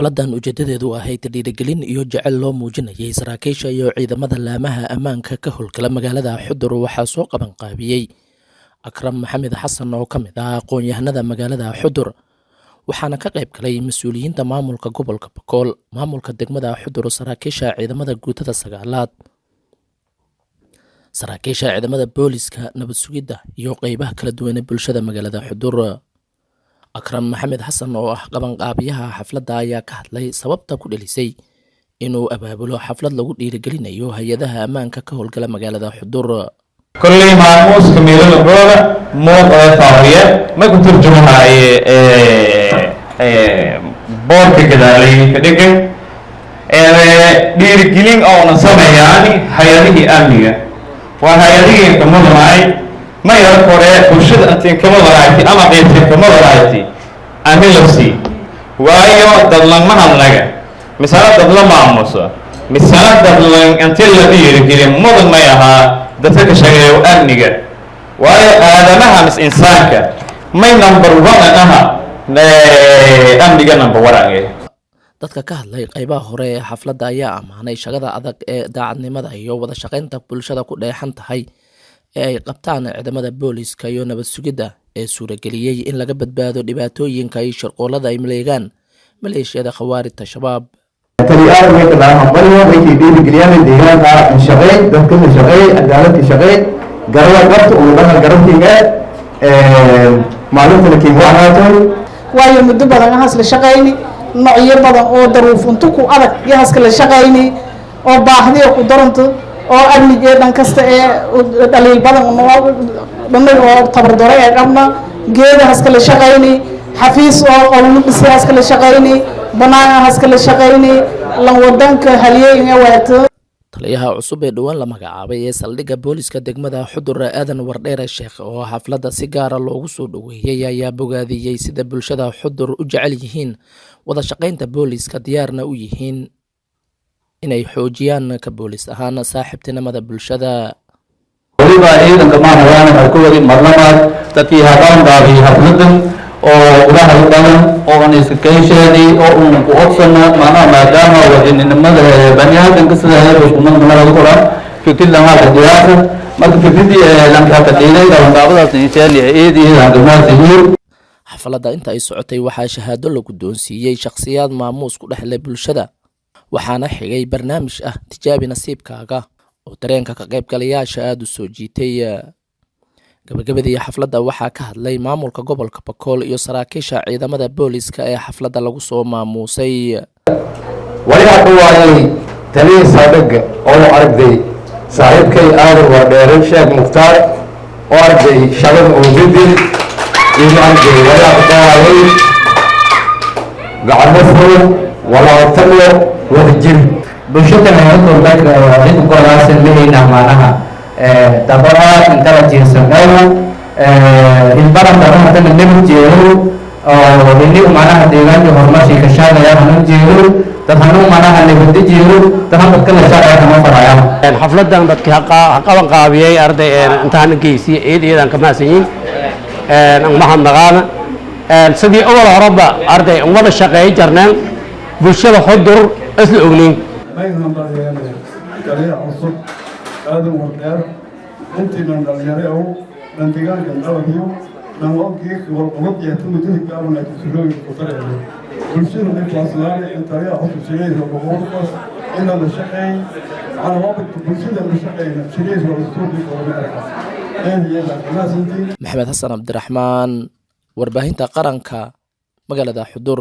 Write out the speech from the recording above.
Xafladan ujeedadeedu ahayd dhiirigelin iyo jecel loo muujinayay saraakiisha iyo ciidamada laamaha ammaanka ka howlgala magaalada Xudur waxaa soo qaban qaabiyey Akram Maxamed Xasan oo ka mid ah aqoon-yahanada magaalada Xudur, waxaana ka qayb galay mas-uuliyiinta maamulka gobolka Bakool, maamulka degmada Xudur, saraakiisha ciidamada guutada sagaalaad, saraakiisha ciidamada booliska, nabad sugidda iyo qeybaha kala duwan ee bulshada magaalada Xudur. Akram Maxamed Xasan oo ah qabanqaabiyaha xafladda ayaa ka hadlay sababta ku dhelisay inuu abaabulo xaflad lagu dhiirigelinayo hay-adaha ammaanka ka howlgala magaalada Xudur. Kolley maamuuska meelalagooda muuqda faafiya ma ku turjumahaaye boorka gadaalay ka dhegan dhiirigelin oona sameeyaani hay-adihii amniga waa hay-adihii ka mudanaay ma yar kore bulshada intiin ka mudanayti ama qeybtiin ka mudanayti ami la sii waayo dadlan ma hadlaga misana dadla maamuso misana dadlan inti la dhiirigelin mudan may ahaa dadka ka shaqeeyo amniga, waayo aadamaha mis insaanka may number one aha amniga number one ange. Dadka ka hadlay qeybaha hore ee xafladda ayaa ammaanay shaqada adag ee daacadnimada iyo wada shaqaynta bulshada ku dheexan tahay ee ay qabtaan ciidamada booliska iyo nabad sugidda ee suurageliyey in laga badbaado dhibaatooyinka iyo shirqoolada ay maleegaan maleeshiyada Khawaarijta Shabaab. Taliyaal way kala hambalyo, way kii dhiirigeliyaan deegaanka shaqeey, dadka shaqeey, cadaaladka shaqeey, garada qabta uu dhaha garabkiga maalintana kii wacnaato. Waayo muddo badan ahaas la shaqayni, noocyo badan oo daruufunto ku adag yahaska la shaqayni oo baahdiyo ku daranto oo amniga dhan kasta ee dhaliil badan dhanag oo tabardaro ee qabna geedahaska la shaqayni, xafiis oo qowlo dhisayaaska la shaqayni, banaanahaska la shaqayni, lan wadanka haliyey inga waato. Taliyaha cusub ee dhowaan la magacaabay ee saldhigga booliska degmada Xudur, Aadan Wardheere Sheekh, oo xafladda si gaara loogu soo dhoweeyey, ayaa bogaadiyey sida bulshada Xudur u jecel yihiin wada shaqaynta booliska, diyaarna u yihiin inay xoojiyaan ka boolis ahaan saaxiibtinimada bulshada. Weliba ciidanka maahayaan harkoodi marlamaad dadkii haqaan dhaafiyey xafladan oo ulaha dhalan oo aan iska keensheeni oo uun ku codsano, macnaha maadaama wadaninimada bani aadamka sida heer iskumad malaga qoran fikrad langaa diyaasa marka fikradii lanka ka dhiilay dhabandaabadaas insheeni eedi hangamaasihiin. Xafladda inta ay socotay waxaa shahaado la guddoonsiiyey shakhsiyaad maamuus ku dhexleh bulshada, waxaana xigay barnaamij ah tijaabi nasiibkaaga oo dareenka ka qaybgalayaasha aada u soo jiitay. Gabagabadii xafladda waxaa ka hadlay maamulka gobolka Bakool iyo saraakiisha ciidamada booliska ee xafladda lagu soo maamuusay. Wali hadda waayay taliyii saldhigga oo aragday saaxiibkay Aadan Wardheere Sheekh Mukhtaar oo aragday shalada oo bedel iyo aragday. Wali hadda waayay gacmo furan, walaaltamo, wadajir. Bulshada ciidankoodaas lehayna maanaha dabada intelligence meelu ilbaran daba hadana nabad jeedo oo ini maanaha deegaanka horumarshii ka shaqeeya hanun jeedo, dad hanun maanaha nabadda jeedo, dad han dadka la shaqeeya hanun farayaan. Xafladan dadkii qaban qaabiyey arday intaan geysiyey ciid iyadan ka mahadsanyiin, mahadnaqaana. Sidii awal horeba arday wada shaqeey jarneen bulshada Xudur isla ogniin. Maynan dhalinyare taliya cusub Aadan Wardheer intiinan dhalinyare ow nan deegaankan dhalabiyo nan oggeek warqabad yeeta muddada gaaban ay tusulooyin ku dareeyo bulshada may in taliya cusub shaqadiisa boqolkaas ina la shaqeey macnaa bulshada la shaqeeyna shaqadiisa waa isuuqii kormeerka eed iyo mahadsantiin. Maxamed Xasan Cabdiraxmaan, warbaahinta qaranka, magaalada Xudur.